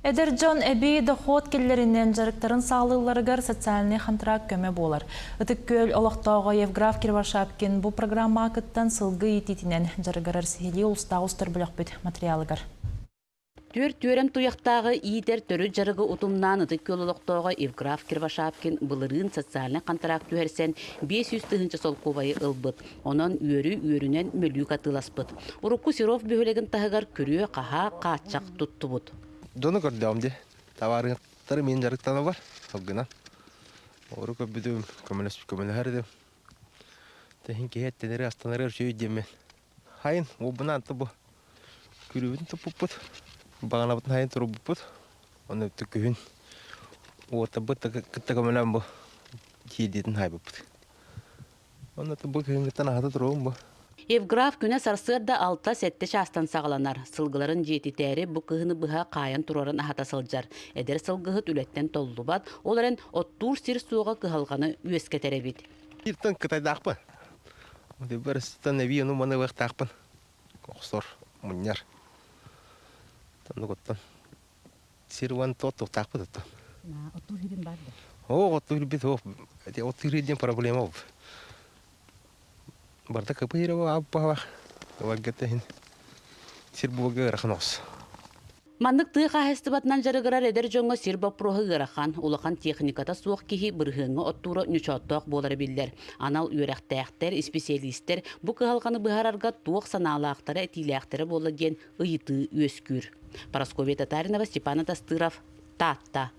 Эдэр дьон эбии дохуот киллэринэн дьарыктарын саҕалыылларыгар социальнай хантыраак көмө буолар. Ытык Күөл олохтооҕо Евграф Кривошапкин бу программаҕа кыттан сылгы иитиитинэн дьарыгырар сиһилии улуустааҕы устар бөлөхпүт материалыгар. Түөрт түөрэм туйахтааҕы иитэр төрүт дьарыгы утумнаан Ытык Күөл олохтооҕо Евграф Кривошапкин былырыын социальнай хантараак түһэрсэн 500 тыһыынча солкуобайы ылбыт. Онон үөрүү үөрүнэн мөлүүк атыыласпыт. Урукку Серов бөһүөлэгин таһыгар күрүө-хаһаа, хааччах туттубут. Дьону көрдөҕүм дии. Табаарыһыттары мин дьарыктанабар сылгынан. Ору көрбүтүм, көмөлөһөр этим. Тэһин киһи эттэнэри, астанары үчүгэй диэммин. Хайын, уобунаан бу күрүүбүтүн туппуппут, баҕанабытын хайын турбуппут. Оны күһүн уотабыт кытта көмөлөөн бу тиэрдиитин хайбыппыт. Онно бу күһүҥҥүттэн аһата туруом бу. Евграф күнэ сарсыарда 6-7 чаастан саҕаланар. Сылгыларын дьиэтитээри бу кыһыны быһа хаайан туруоран аһата сылдьар. Эдэр сылгыһыт үлэттэн толлубат, ол эрэн оттуур сир суоҕа кыһалҕаны үөскэтэр эбит. Иртэн кытайдаахпын. Барыстан эбии ону маны ылыахтаахпын. Охсор, мунньар. Оннук сир уон тот туохтаахпыт оттон. Оттуур сирин бар да? Оо, оттуур бит оо. Оттуур диэн проблема ол. Барда кыпыйра ааппаах. Варгата иһин сир буолга ыарахан оҕус. Маннык тыа хаһаайыстыбатынан дьарыгырар эдэр дьоҥҥо сир боппуруоһа ыарахан, улахан техниката суох киһи бырыһыаҥҥа оттуура ньучооттоох буолара биллэр. Анал үөрэхтээхтэр, исписэлиистэр бу кыһалҕаны быһаарарга туох санаалаахтара, этиилээхтэрэ буолла диэн ыйытыы үөскүүр. Парасковья Татаринова, Степан Атастыров, Таатта.